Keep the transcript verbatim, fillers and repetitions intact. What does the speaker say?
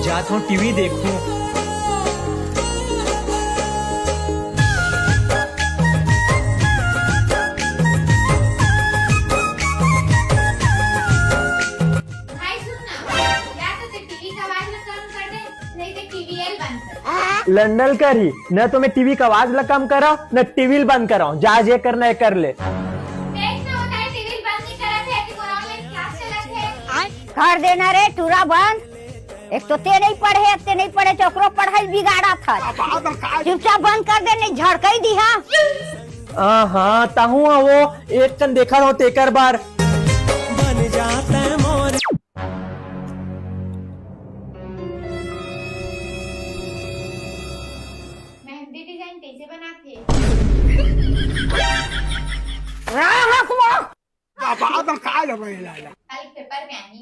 जात हूँ टीवी देखूं। भाई सुन ना, या तो ते टीवी का आवाज ला कम कर दे, नहीं ते टीवी एल बंद कर। लंडल करी, न तो मैं टीवी का आवाज ला कम करा, न टीवी ल बंद करा। जा जे करना है कर ले। देख ना होता है, टीवी बंद नहीं करा थे कि मोर ऑनलाइन क्लास चलत है। कर देना रे टूरा बंद। एक तो ते नहीं पढ़े, ते नहीं पढ़े, तो ओकरो पढ़ाई बिगाड़ा था। चुपचाप बंद कर दे, नहीं झड़कई दी, हाँ। हाँ, हाँ, तहूँ वो एक कन देखा रहो तेकर बार। बन जाता है मोर। मेहंदी डिजाइन कैसे बनाते? राम रखवा। बाबा, अब का लगे लाला? कल पेपर में आनी।